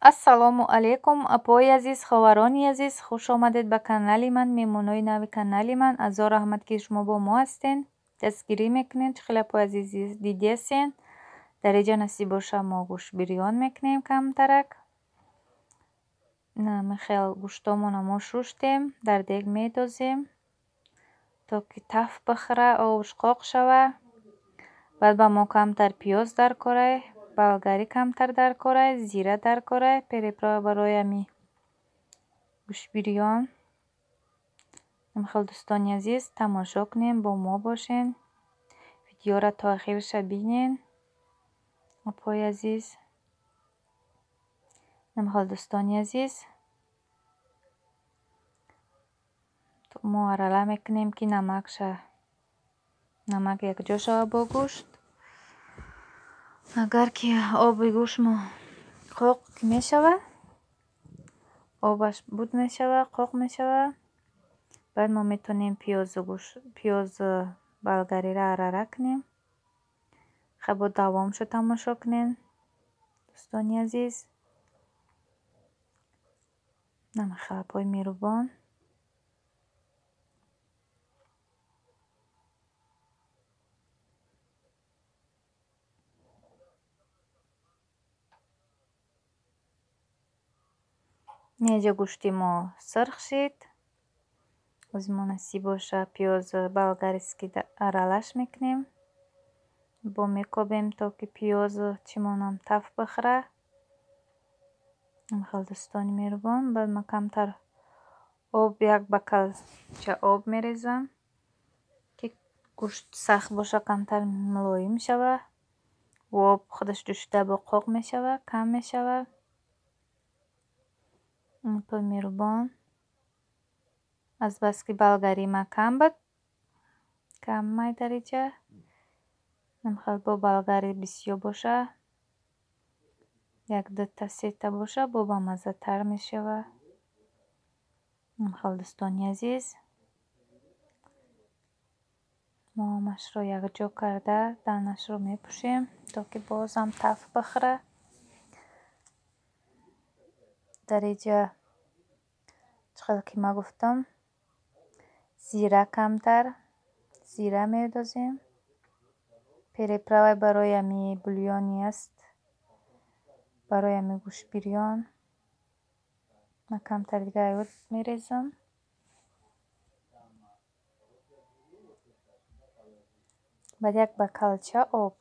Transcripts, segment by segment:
Ассалому алайкум, апои азиз, ховарони азиз, хуш омадед ба канали ман, меҳмонои нави канали ман. Азор раҳмат, ки шумо бо мо ҳастен, дастгирӣ мекунед. Чӣ хеле апои азиз дидесен. Дар инҷа насиб боша мо гӯштбирён мекунем камтарак. Хел гӯштомона мо шуштем, дар дег медозем, то ки таф бихӯра, обш қоқ шава. Баъд ба мо камтар пиёз даркорай, болгарӣ камтар даркорай, зира даркорай, переправа барои ами гӯштбирён. Хел дӯстони азиз, тамошо кунем, бо мо бошен. Видеоро то охириша бинен, апои азиз. Хел дӯстони азиз, мо арала мекунем, ки намак якҷо шава бо гӯшт. Агар ки оби гӯштмо қоқ мешава, обаш буд мешава, қоқ мешава, баъд мо метавонем пиёзу болгариро арара кунем. Хай бо давомшо тамошо кунем, дӯстони азиз. Хел апои меҳрубон. Инҷа гӯшти мо сирх шид. Ози мо насиб боша пиёзу болгарский аралаш мекунем. Бо мекобем, то ки пиёзу чимонам таф бихӯра. Хел дӯстони меҳрубон, баъд ман камтар об, як бакалча об мерезам, ки гӯшт сахт боша, камтар мулоим шава. Об худаш ҷӯшида бо қоқ мешава, кам мешава. Апои меҳрубон, азбаски болгарии ман кам буд, камай дар инҷа. Хел бо болгари бисёр боша, як дута сета боша, бо бамаззатар мешава. Хел дӯстони азиз, мо ҳамашро якҷо карда данашро мепӯшем, то ки бозам таф бихӯра. Дар инҷа чӣ хел ки ман гуфтам, зира камтар, зира медозем. Переправа барои ами бульёни аст, барои ами гӯштбирён. Ман камтар дига об мерезам. Баъд як бакалча об.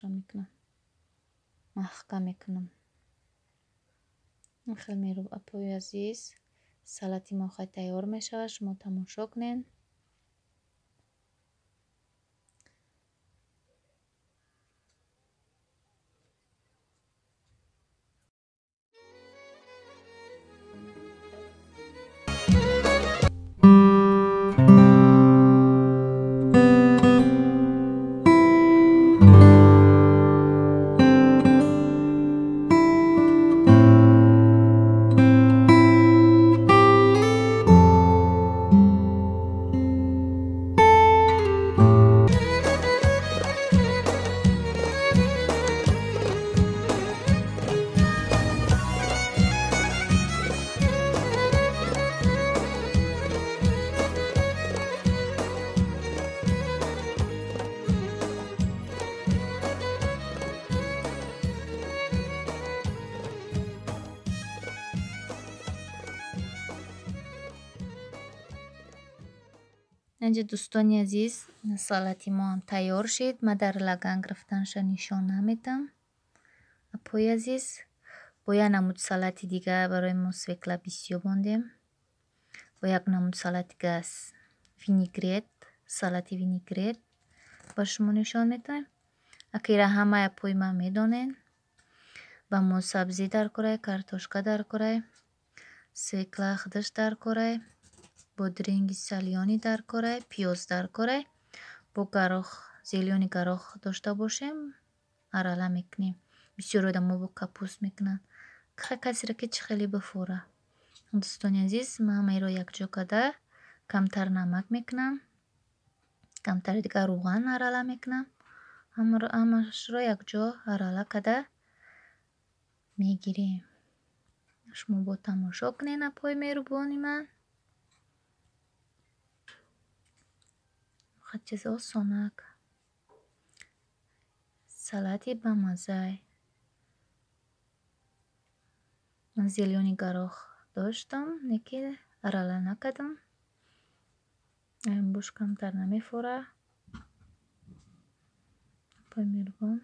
Мекунам, маҳкам мекунам. Хел меруб, апои азиз, салати мо хай тайёр мешавад, шумо тамошо кунед. Инҷа, дӯстони азиз, салати мо ҳам тайёр шид. Ман дар лаган гирифтанша нишон наметам. Апои азиз, бо як намуд салати дига барои мо свекла бисёр мондем. Бо як намуд салати дига винегрет, салати винегрет ба шумо нишон медиҳам. Ака ира ҳамаи апои ман медонен. Ба мо сабзӣ дар корай, картошка дар корай, свекла худаш дар корай, бодринги салёни дар корай, пиёз дар корай, бо гарох, зелёни гарох дошта бошем, арала мекунем. Бисёр одамо бо капуст мекунанд. Касеро ки чӣ хеле бифора. Дӯстони азиз, ман ҳамаиро якҷо карда камтар намак мекунам, камтари дигар рӯған арала мекунам. Ҳамашро якҷо арала карда мегирем. Шумо бо тамошо кунед, апои меҳрубони ман. Чиз осонак. Салати бамаззай. Ман зелёни гарох доштам, лекин арала накардам. Буш камтар намефора. Апои меҳрубон.